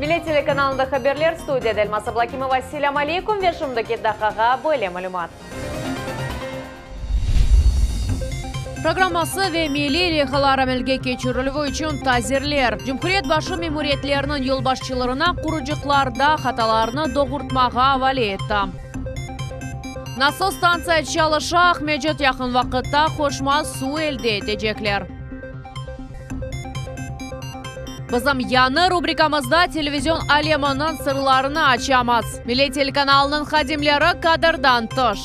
Millet telekanalında haberler, studiyada Elmaz Ablakimova. Selâm aleykum ve şimdiki daqqağa böyle malümat. Programması ve milliy leyhalar amelge keçirilüvi içün tazirler, cumhuriyet başı memuriyetleriniñ yolbaşçılarına qurucıqlarda hatalarnı doğurtmağa avale etti. Nasos stantsiya çalışa, Aqmescit yaqın vaqıtta qoşma suv elde etecekler. Bizim yañı rubrikamızda televizion aleminiñ sırlarını açamız. Millet telekanalınıñ hadimleri kadrdan tış.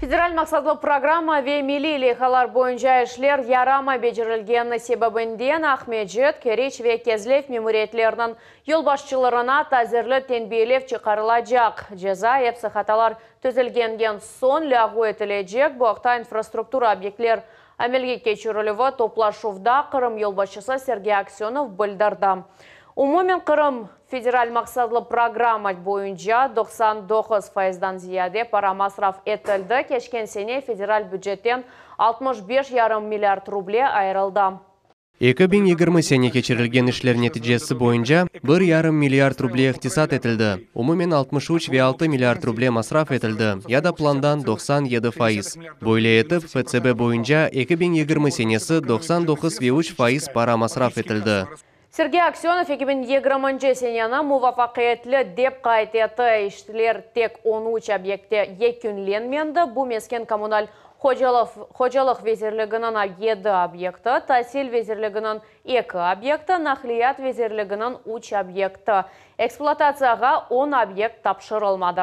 Federal maqsatlı programma ve milliy leyhalar boyunca işler yaramay becerilgeni sebebinden Aqmescit, Keriç ve Kezlev memuriyetleriniñ yolbaşçılarına tazirli tenbiyelev çıqarılacaq. Ceza epsi hatalar tüzelgengen soñ lâğu etilecek. Bu aqta infrastruktura obyektler amelge keçirilüvi toplaşuvda Qırım yolbaşçısı Sergey Aksönov bildirdi. Umumen Qırım federal maqsatlı programma boyunca 99 fayızdan ziyade para masraf etildi, keçken sene federal bücetten 65 yarım milliard ruble ayırıldı. 2020 sene keçirilgen işler neticesi boyunca bir yarım milliard ruble iqtisat etildi, umumen 63 ve 6 milliard ruble masraf etildi, ya da plandan 97 faiz. Böyle etip, FSB boyunca 2020 senesi 99 ve 3 faiz para masraf etildi. Sergey Aksönov 2020 seneni muvafaqiyetli dep qayd etti. İşler tek 13 obyektte yekünlenmedi. Bu mesken kommunal hocalıq vezirliginiñ 7 obyekti, tasil vezirliginiñ 2 obyekti, naqliyat vezirliginiñ 3 obyekti. Ekspluatatsiyağa 10 obyekt tapşırılmadı.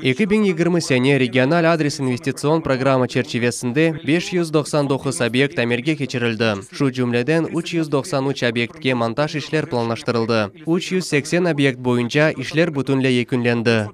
2020 sene regional adres investitsion programma çerçivesinde 599 obyekt amelge keçirildi. Şu cümleden 393 obyektke montaj işler planlaştırıldı. 380 obyekt boyunca işler bütünley yekünlendi.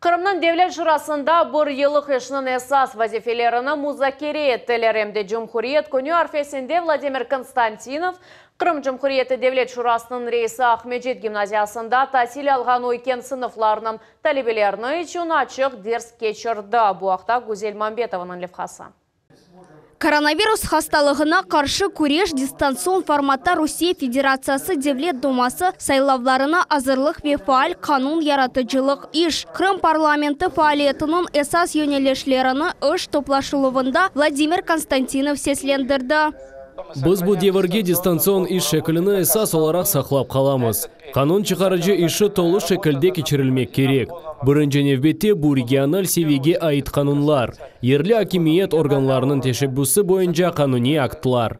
Qırımnıñ Devlet Şurasında bir yıllıq işniñ esas vazifelerini muzakere ettiler. Em de Cumhuriyet künü arfesinde Vladimir Konstantinov, Qırım Cumhuriyeti Devlet Şurasınıñ reisi Aqmescit gimnaziyasında tasil alğan üyken sınıflarnıñ talebelerini içün açıq ders keçirdi. Bu aqta Güzel Mambetovanıñ levhası. Koronavirus hastalığına qarşı küreş distantsion formatta Rusiye Federatsiyası Devlet Duması saylavlarına azırlıq ve faal qanun yaratıcılıq iş, Qırım parlamenti faaliyetiniñ esas yönelişlerini iş toplaşıluvında Vladimir Konstantinov seslendirdi. Biz bu devirge distantsion iş şeklini esas olaraq saqlap qalamız. Qanun çıqarıcı işi tolu şekilde keçirilmek kerek. Birinci nevbette bu regional seviyege ait qanunlar, yerli akimiyet organlarınıñ teşebbüsi boyunca qanuniy aktlar.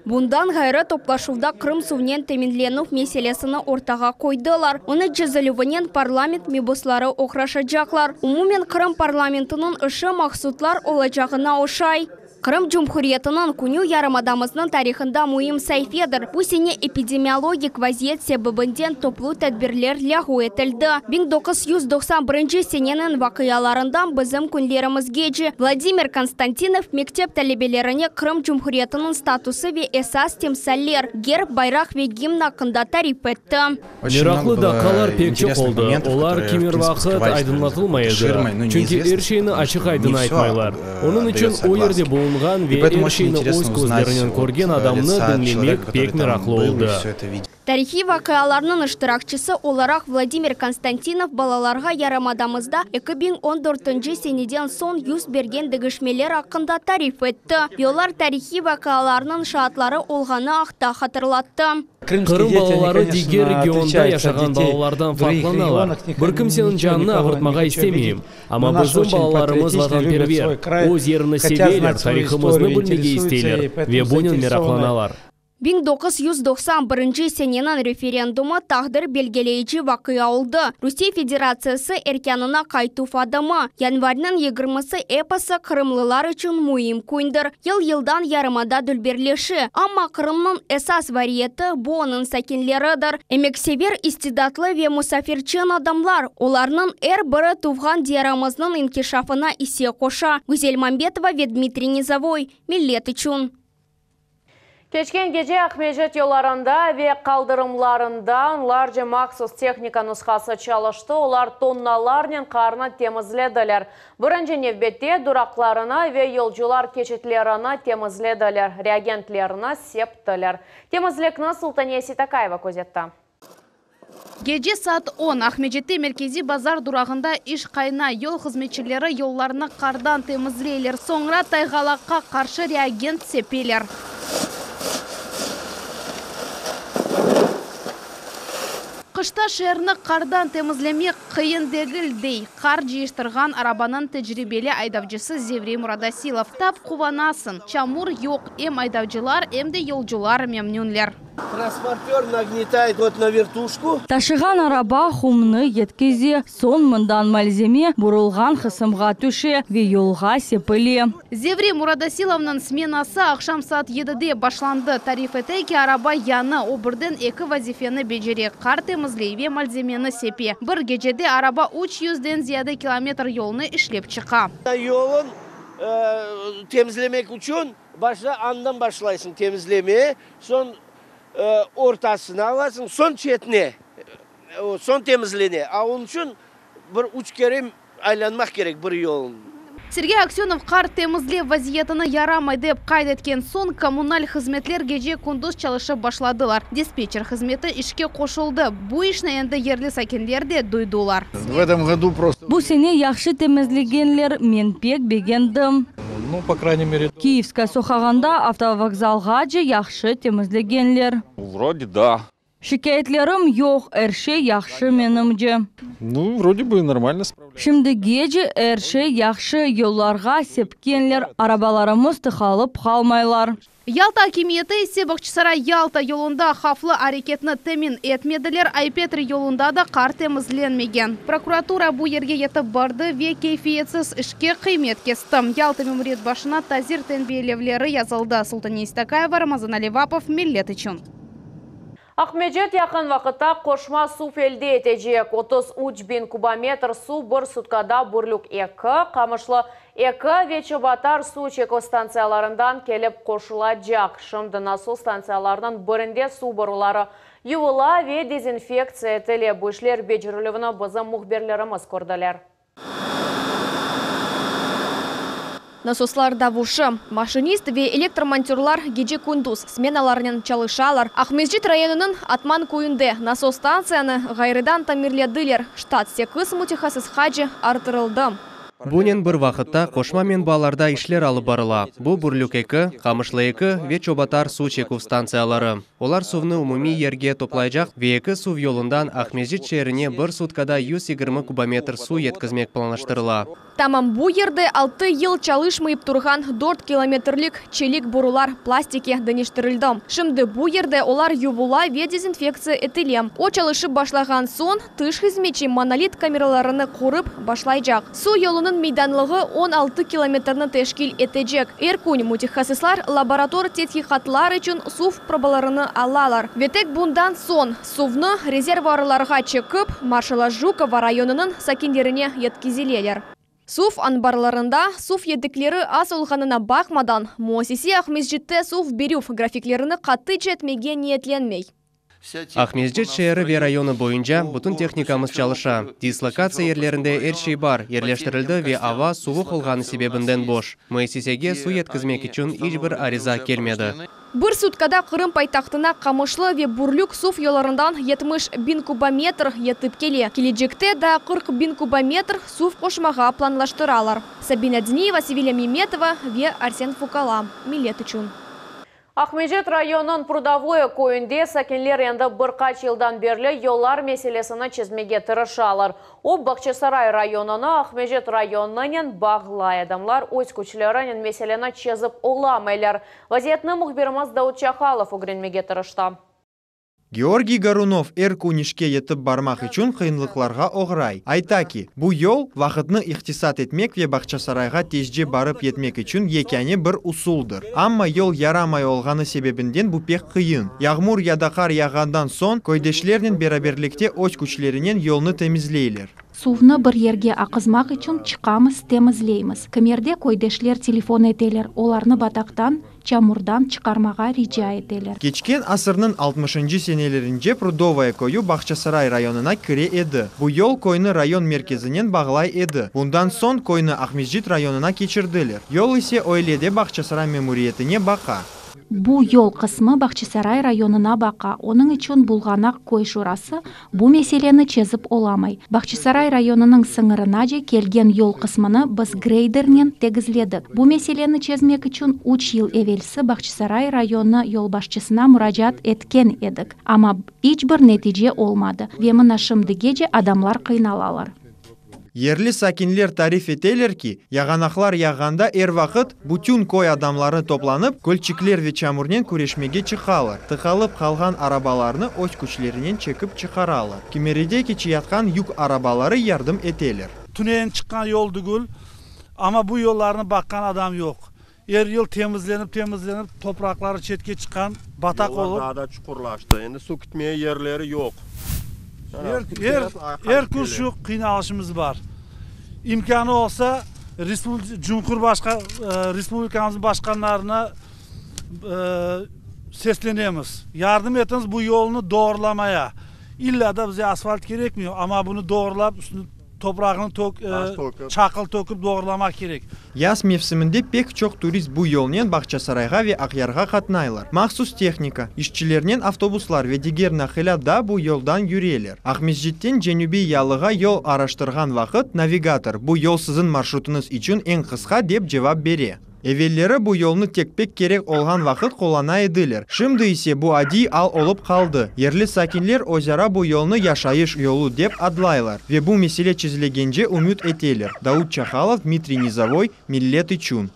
Bundan ğayrı, toplaşuvda Qırım suvnen teminlenüv meselesini ortağa qoydılar. Onı çezilüvinen parlament mebusları oğraşacaqlar. Umumen Qırım parlamentiniñ işi mahsudlar olacağına oşay. Qırım Cumhuriyetiniñ künü yarımadamıznıñ tarihında müim saifedir. Bu sene epidemiologik vaziyet sebebinden toplu tedbirler lâğu etildi. 1991 seneniñ vaqialarından bizim künlerimizgece Vladimir Konstantinov mektep talebelerine Qırım Cumhuriyetiniñ statusı ve esas timsaller, gerb, bayraq ve gimn aqqında tarif etti. Meraqlı daqqalar pek çoq oldı, olar kimer vaqıt aydınlatılmay edi, çünki er şeyni açıq-aydın aytmaylar. Onıñ içün o yerde bulunğan ve er şeyni öz közlerinen körgen adamnı diñlemek pek meraqlı oldı. Tarihiy vaqialarnıñ iştirakçisi olaraq Vladimir Konstantinov balalarğa yarımadamızda 2014 seneden soñ yüz bergen deñişmeler aqqında tarif etti ve olar tarihiy vaqialarnıñ şaatları olğanı aqta hatırlattı. Qırım balaları diger regionda yaşağan balalardan farqlanalar. Bir kimseniñ canını ağırtmağa istemeyim, amma bizim balalarımız vatanperver, öz yerini seveler, tarihımıznı bilmege isteyler ve bunen meraqlanalar. 1991 seneniñ referendumı taqdir belgileyici vaqia oldı, Rusiye Federatsiyası erkânına qaytuv adımı. Yanvarniñ yigirmisi episi qırımlılar içün müim kündir. Yıl-yıldan yarımada dülberleşe, amma Qırımnıñ esas variyeti, bu onıñ sakinleridir. Emeksever, istidatlı ve musafirçen adamlar, olarnıñ er biri tuvğan diyarımıznıñ inkişafına isse qoşa. Güzel Mambetova ve Dmitriy Nizovoy, Millet içün. Keçken gece Aqmescit yollarında ve qaldırımlarında onlarca mahsus tehnika nushası çalıştı, olar tonnalarnen qarnı temizlediler. Birinci nevbette duraqlarını ve yolcular keçitlerini temizlediler, reagentlerni septiler. Temizlikni Sultaniye Seytakayeva közetti. Gece saat on, Aqmescitte merkeziy bazar durağında iş qaynay. Yol hızmetçileri yollarnı qardan temizleyler, soñra tayğalaqqa qarşı reagent sepeler. Qışta şeerni qardan temizlemek qıyın degil, dey qar cıyıştırğan arabanıñ tecribeli aydavcısı Zevri Muradasilov. Tap quvanasıñ, çamur yoq, em aydavcılar, em de yolcular memnünler. Transportör nagnetayet vot na vertuşku. Taşığan araba qumnı yetkize, soñ mından malzeme burulğan qısımğa tüşe ve yolğa sepile. Zevri Muradasilovnıñ smenası aqşam saat yedide başlandı. Tarif ete ki, araba yañı, o birden eki vazifeni becere, qar temizley ve malzemeni sepe. Bir gecede araba üç yüzden ziyade kilometr yolnı işlep çıqa. Yolun temizlemek içün Başta andan başlaysıñ temizlemeye, soñ ortasını alasıñ, soñ çetine, soñ temizlene. A onıñ içün bir üç kere aylanmaq kerek bir yolun. Sergey Aksönov qar temizlev vaziyetini yaramay dep qayd etken soñ, kommunal hızmetler gece-kündüz çalışıp başladılar. Dispetçer hızmeti işke qoşuldı. Bu işni endi yerli sakinler de duydular. Bu sene yahşı temizlegenler, men pek begendim. Kiyevskaya soqağında avtovokzalğace yahşı temizlegenler. Şikâyetlerim yoq, er şey yahşı menimce. Şimdigece er şey yahşı, yollarğa sepkenler, arabalarımız tıqalıp qalmaylar. Yalta akimiyeti ise Bağçasaray-Yalta yolunda havflı areketni temin etmediler, Ay-Petri yolunda da qar temizlenmegen. Prokuratura bu yerge yetip bardı ve keyfiyetsiz işke qıymet kesti. Yalta memuriyet başına tazir tenbiyelevleri yazıldı. Sultaniye İstakayeva, Ramazan Alivapov, Millet içün. Aqmescit yaqın vaqıtta qoşma suv elde etecek, 33 biñ kubometr suv bir sutkada Bürlük eki, Qamışlı eki ve Çobatar suv çeküv stantsiyalarından kelip qoşulacaq. Şimdi nasos stantsiyalarınıñ birinde suv boruları yuvula ve dezinfektsiya etile. Bu işler becerilüvini bizim mühbirlerimiz kördiler. Nasoslar davuşı, maşinist ve elektromontörlar gece-kündüz smenalarnen çalışalar. Aqmescit rayonınıñ Atman köyünde nasos stantsiyanı ğayrıdan tamirlediler. Ştat sekiz mütehassısqace arttırıldı. Bunen bir vaqıtta qoşma menbalarda işler alıp barıla. Bu Bürlük eki, Qamışlı eki ve Çobatar suv çeküv stantsiyaları. Olar suvnı umumiy yerge toplaycaq ve eki suv yolundan Aqmescit şeerine bir sutkada 120 kubometr suv yetkizmek planlaştırıla. Tamam bu yerde altı yıl çalışmayıp turğan dört kilometrlik çelik borular plastikke deñiştirildi. Şimdi bu yerde olar yuvula ve dezinfektsiya etile. O çalışıp başlağan soñ tış hızmetçi monolit kameralarını qurıp başlaycaq. Suv yolunıñ meydanlığı 16 kilometrni teşkil etecek. Er kün mütehassıslar laborator tedqiqatlar içün suv probalarını alalar. Ve tek bundan soñ suvnı rezervuarlarğa çekip, Marşala Jukova rayonınıñ sakinlerine yetkizileler. Suv anbarlarında suv yedekleri az olğanına baqmadan, müessise Aqmescitte suv berüv grafiklerini qattı etmege niyetlenmey. Aqmescit şeeri ve rayonı boyunca bütün tehnikamız çalışa. Dislokatsiya yerlerinde er şey bar, yerleştirildi ve ava suvuq olğanı sebebinden boş. Müessisege suv yetkizmek içün iç bir ariza kelmedi. Bir sutkada Qırım paytahtına Qamışlı ve Bürlük suv yollarından 70 biñ kubometr yetip kele. Kelecekte daa 40 biñ kubometr suv qoşmağa planlaştıralar. Sabina Diniyeva, Sevilya Memetova ve Arsen Fukala. Millet içün. Aqmescit rayonınıñ Prudovoye köyünde sakinler endi bir qaç yıldan berli yollar meselesini çezmege tırışalar. O, Bağçasaray rayonını Aqmescit rayonınen bağlay. Adamlar öz küçlerinen meseleni çezip olamaylar. Vaziyetni mühbirimiz Davut Çahalov ögrenmege tırıştı. Georgiy Garunov er kün işke yetip barmaq içün qıyınlıqlarğa oğray. Ayta ki, bu yol vaqıtnı iqtisat etmek ve Bağçasarayğa tezce barıp yetmek içün yekâne bir usuldır. Amma yol yaramay olğanı sebebinden bu pek qıyın. Yağmur ya da qar yağğandan soñ köydeşlernen beraberlikte öz küçlerinen yolnı temizleyler. Suvnı bir yerge aqızmaq içün çıqamız, temizleymiz. Kimerde köydeşler telefon eteler, olarnı bataqtan. çamurdan çıqarmağa rica eteler. Keçken asırnıñ altmışıncı senelerince Prudovaya köyü Bağçasaray rayonına kire edi. Bu yol köyni rayon merkezinen bağlay edi. Bundan soñ köyni Aqmescit rayonına keçirdiler. Yol ise öyle de Bağçasaray memuriyetine baqa. Bu yol qısmı Bağçasaray rayonına baqa, onıñ içün Bulğanaq köy şurası bu meseleni çezip olamay. Bağçasaray rayonınıñ sıñırınace kelgen yol qısmını biz greydernen tegizledik. Bu meseleni çezmek içün üç yıl evelsi Bağçasaray rayonı yolbaşçısına muracaat etken edik, amma iç bir netice olmadı ve mına şimdigece adamlar qıynalalar. Yerli sakinler tarif eteler ki, yağanaqlar yağğanda er vaqıt bütün köy adamları toplanıp, kölçikler ve çamurnen küreşmege çıqalar, tıqalıp qalğan arabalarnı öz küçlerinen çekip çıqaralar. Kimeride keçeyatqan yük arabaları yardım eteler. Tünevin çıqqan yol tügül, amma bu yollarnı baqqan adam yoq. Er yıl temizlenip temizlenip topraqları çetke çıqqan, bataq Yollar olıp. daa da çuqurlaştı. Endi suv kitmeye yerleri yoq. Er, er, er kün şu qıynalışımız bar. İmkânı olsa, Cumhurbaşqa, respublikamıznıñ başqanlarına seslenemiz, yardım etiñiz bu yolnı doğrulamaya. İlla da bize asfalt kerekmiy, amma bunı doğrulap, üstüni toprağını tök, çaqıl töküp doğrulamaq kerek. Yaz mevsiminde pek çoq turist bu yolnen Bağçasarayğa ve Aqyarğa qatnaylar. Mahsus tehnika, işçilernen avtobuslar ve diger naqilât da bu yoldan yüreler. Aqmescitten Cenübiy yalığa yol araştırğan vaqıt, navigator, bu yol siziñ marşrutıñız içün eñ qısqa dep cevap bere. Evelleri bu yolnı tek pek kerek olğan vaqıt qullana ediler. Şimdi ise bu adiy al olıp qaldı. Yerli sakinler özara bu yolnı yaşayış yolu dep adlaylar ve bu mesele çezilegence ümüt eteler. Daud Çahalov, Dmitriy Nizovoy, Millet içün.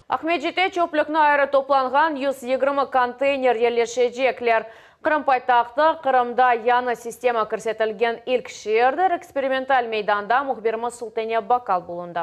Aqmescitte çöplükni ayrı toplanğan 120 konteyner yerleşecekler. Qırım paytahtı Qırımda yañı sistema kirsetilgen ilk şeerdir. Eksperimental meydanda mühbirimiz Sultaniye Bakal bulundı.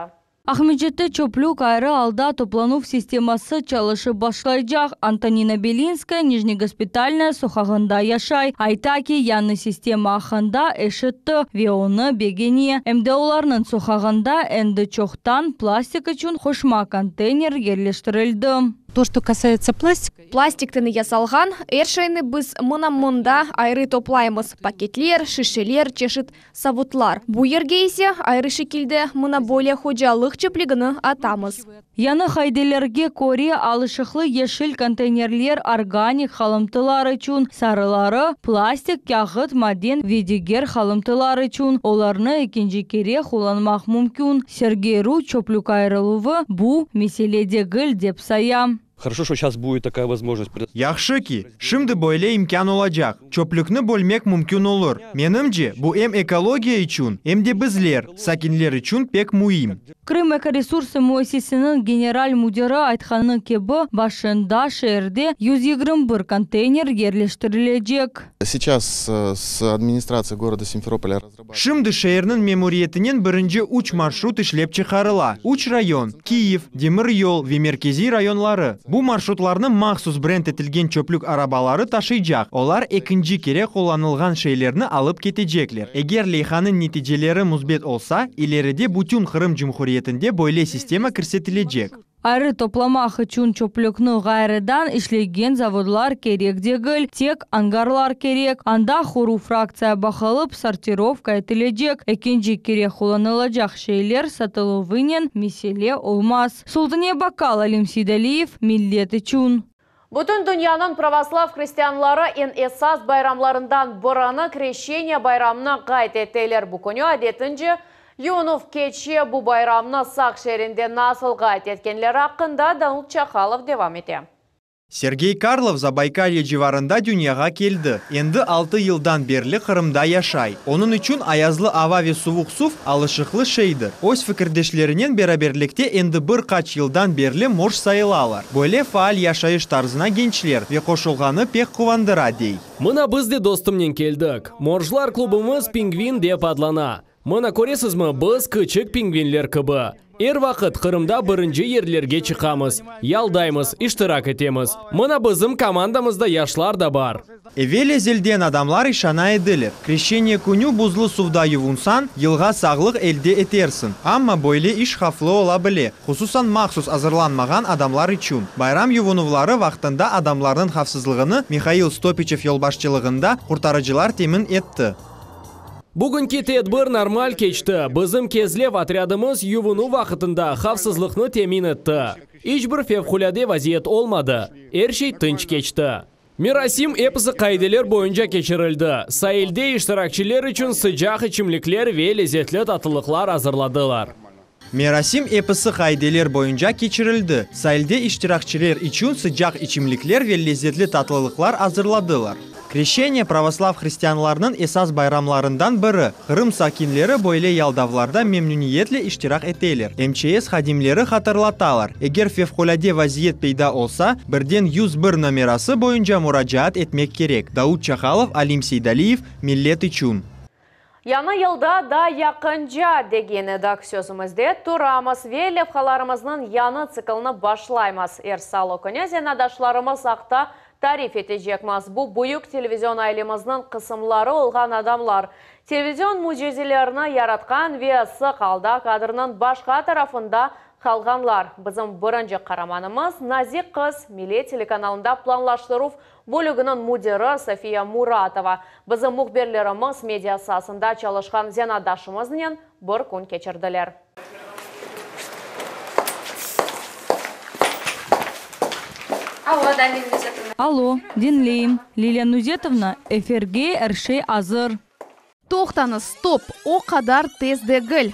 Aqmescitte çöplük ayrı alda toplanuv sisteması çalışıp başlaycaq. Antonina Belinskaya Nijnegospitalnaya soqağında yaşay. Ayta ki, yañı sistema aqqında eşitti ve onı begene. Em de olarnıñ soqağında endi çoqtan plastik içün qoşma konteyner yerleştirildi. То, что касается пластика. Plastikten yasalğan er şeyni biz mına mında ayrı toplaymız: paketler, şişeler, çeşit savutlar. Bu yerge ise ayrı şekilde mına böyle hocalıq çöplügini atamız. Yañı qaidelerge köre, al ışıqlı yeşil konteynerler organik qalımtılar içün, sarıları plastik, kâğıt, maden ve diger qalımtılar içün. Olarnı ekinci kere qullanmaq mümkün. Sergey Ru çöplük ayırıluvı bu mesele degil dep saya. Хорошо, что сейчас будет такая возможность. Yahşı ki, şimdi böyle imkân olacaq. Çöplükni bölmek mümkün olur. Menimce, bu em ekologiya içün, em de bizler, sakinler içün pek müim. Krım ekoresursı müessisesiniñ general müdiri aytqanı kibi, başında şeerde 121 konteyner yerleştirilecek. Сейчас э, с администрацией города Симферополя Şimdi şeerniñ memuriyetinen birinci üç marşrut işlep çıqarıla. Üç rayon: Kiyev, Demiryol ve Merkeziy rayonları. Bu marşrutlarnı mahsus brend etilgen çöplük arabaları taşıycaq. Olar ekinci kere qullanılğan şeylerni alıp ketecekler. Eger leyhanıñ neticeleri müsbet olsa, ileride bütün Qırım Cumhuriyetinde böyle sistema kirsetilecek. Ayrı toplamaq içün çöplükni ğayrıdan işlegen zavodlar kerek degil, tek angarlar kerek. Anda quru fraktsiya baqılıp sortirovka etilecek. Ekinci kere qullanılacaq şeyler satıluvınen mesele olmaz. Sultaniye Bakal, Alim Seydaliyev, Millet içün. Bütün dünyanıñ pravoslav hristianları eñ esas bayramlarından birini Kreşeniye bayramını qayd eteler. Bu künü adetince yuvunuv keçe. Bu bayramnı Saq şeerinde nasıl qayd etkenleri aqqında Daud Çahalov devam ete. Sergey Karlov Zabaykalye civarında dünyağa keldi. Endi 6 yıldan berli Qırımda yaşay. Onıñ içün ayazlı ava ve suvuq suv alışıqlı şeydir. Öz fikirdeşlerinen beraberlikte endi bir qaç yıldan berli morj sayılalar. Böyle faal yaşayış tarzına gençler ve qoşulğanı pek quvandıra, dey. Mına biz de dostumnen keldik. Morjlar klubumız Pingvin dep adlana. Mına köresizmi, biz küçük pingvinler kibi. Er vaqıt Qırımda birinci yerlerge çıqamız, yaldaymız, iştirak etemiz. Mına bizim komandamızda yaşlar da bar. Evel-ezelden adamlar işana ediler, Kreşeniye künü buzlı suvda yuvunsañ, yılğa sağlıq elde etersiñ. Amma böyle iş havflı ola bile, hususan mahsus azırlanmağan adamlar içün. Bayram yuvunuvları vaqtında adamlarnıñ havfsızlığını Mihail Stopiçev yolbaşçılığında qurtarıcılar temin etti. Bugünki tedbir normal keçti. Bizim Kezlev otrâdımız yuvunuv vaqtında havfsızlıqnı temin etti. İç bir fevqulâde vaziyet olmadı, er şey tınç keçti. Merasim episi qaideler boyunca keçirildi. Sailde iştirakçiler içün sıcaq içimlikler ve lezetli tatlılıqlar azırladılar. Merasim episi qaideler boyunca keçirildi. Sailde iştirakçiler içün sıcaq içimlikler ve lezetli tatlılıqlar azırladılar. Kreşeniye, pravoslav hristianlarnıñ esas bayramlarından biri. Qırım sakinleri böyle yaldavlarda memnüniyetle iştirak eteler. MÇS hadimleri hatırlatalar, eger fevqulâde vaziyet peyda olsa, birden 101 nomerası boyunca muracaat etmek kerek. Daud Çakalov, Alim Seydaliyev, Millet içün. Yañı yılda da yaqınca, degen edik, sözümizde turamız ve levhalarımıznıñ yañı tsiklini başlaymız. Er salı künü zenaatdaşlarımız aqta tarif etecekmiz. Bu büyük televizion ailemizniñ qısımları olğan adamlar, televizion mücizelerini yaratqan ve sıq alda kadrnıñ başqa tarafında qalğanlar. Bizim birinci qaramanımız, nazik qız, Millet telekanalında planlaştıruv bölüginiñ müdiri Sofiya Muratova. Bizim mühbirlerimiz media saasında çalışqan zenaatdaşımıznen bir kün keçirdiler. Allo, diñleyim, Liliya Nuzetovna, efirge er şey azır. Toqtañız, stop, o qadar tez degil.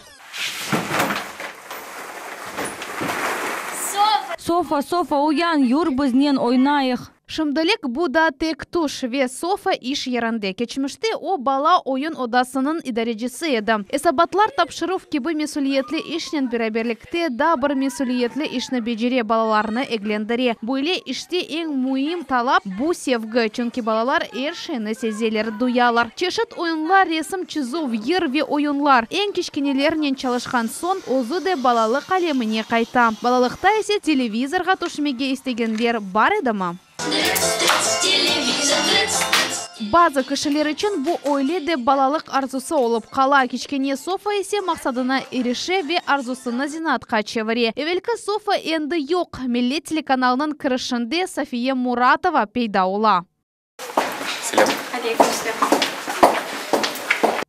Sofa, Sofa, uyan, yur biznen oynayıq. Şimdilik bu da tek tüş ve Sofa iş yerinde. Keçmişte o, bala oyun odasınıñ idarecisi edi. Esabatlar tapşıruv kibi mesüliyetli işnen beraberlikte daa bir mesüliyetli işni becere, balalarnı eglendire. Böyle işte eñ müim talap, bu sevgi, çünki balalar er şeyni sezeler, duyalar. Çeşit oyunlar, resim çizuv, yır ve oyunlar. Eñ kiçkenelernen çalışqan soñ, özü de balalıq alemine qayta. Balalıqta ise televizorğa tüşmege istegenler bar edimi? Bazı kişiler içün bu öyle de balalıq arzusı olıp qala. Kiçkene Sofa ise maqsadına irişe ve arzusını zenaatqa çevire. Evelki Sofa endi yoq. Millet telekanalınıñ kirişinde Safiye Muratova peyda ola. Selâm. Aleyküm selâm.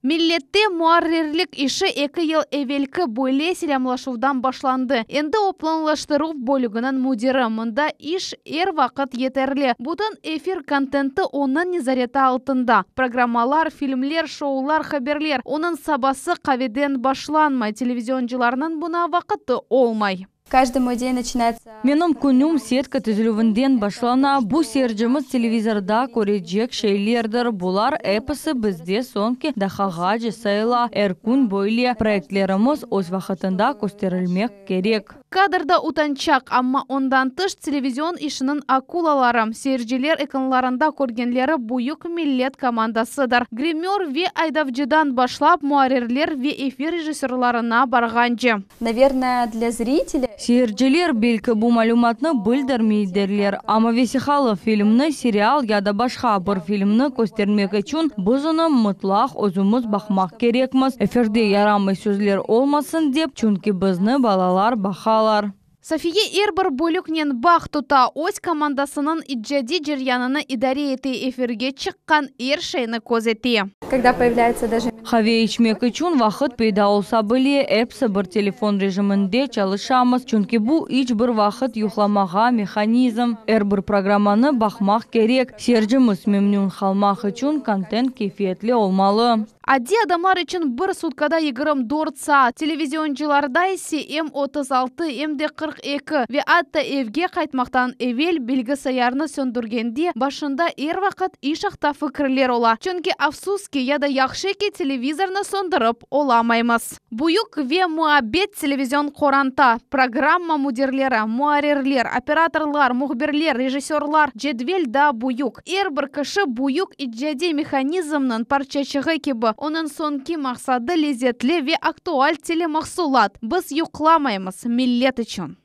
Millette muarrirlik işi eki yıl evelki böyle selâmlaşuvdan başlandı. Endi o planlaştıruv bölüginiñ müdiri. Mında iş er vaqıt yeterli. Bütün efir kontenti onıñ nezareti altında. Programmalar, filmler, şoular, haberler. Onıñ sabası qaveden başlanmay, televizioncılarnıñ buña vaqıtı olmay. Каждый мой день начинается. Menim künüm setka tizilüvinden başlana. Bu seyircimiz televizorda körecek şeylerdir. Bular episi bizde soñki daqqağace sayıla. Er kün böyle. Proyektlerimiz öz vaqıtında kösterilmek kerek. Kadrda utançaq, amma ondan tış televizion işiniñ akulaları, seyirciler ekranlarında körgenleri büyük millet komandasıdır. Grimör ve aydavcıdan başlap muarrirler ve efir rejissörlarına barğance. Navernoye, dlâ zritelâ. Seyirciler, belki, bu malümatnı bildirmeydirler, amma vesiqalı filmni, serial ya da başqa bir filmni köstermek içün biz onı mıtlaq özümiz baqmaq kerekmiz, efirde yaramay sözler olmasın dep, çünki bizni balalar baqalar. Safiye er bir bölüknen bağ tuta, öz komandasınıñ icadiy ceryanını idare ete, efirge çıqqan er şeyni közete. Kogda poyavlyayetsâ daje. Qave içmek içün vaqıt peyda olsa bile, episi bir telefon rejiminde çalışamız, çünki bu iç bir vaqıt yuqlamağa mehanizm. Er bir programmanı baqmaq kerek. Seyircimiz memnün qalmaq içün kontent keyfiyetli olmalı. Adiy adamlar içün bir sutkada 24 saat, televizioncılarda ise em 36, em de 40. 42 ve atta evge qaytmaqtan evel bilgisayarnı söndürgende başında er vaqıt iş aqta fikirler ola, çünki afsus ki ya da yahşı ki televizornı söndürip olamaymız. Büyük ve muabbet televizion qoranta, programma müdirleri, muarrirler, operatorlar, mühbirler, rejissörlar, cedvel daa büyük. Er bir kişi büyük icadiy mehanizmniñ parçaçığı kibi, onıñ soñki maqsadı lezetli ve aktual telemahsulat. Biz yuqlamaymız, millet içün.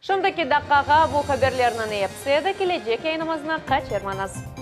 Şimdiki daqqağa bu haberlerniñ episi edi, kelecek yayınımıznı qaçırmañız.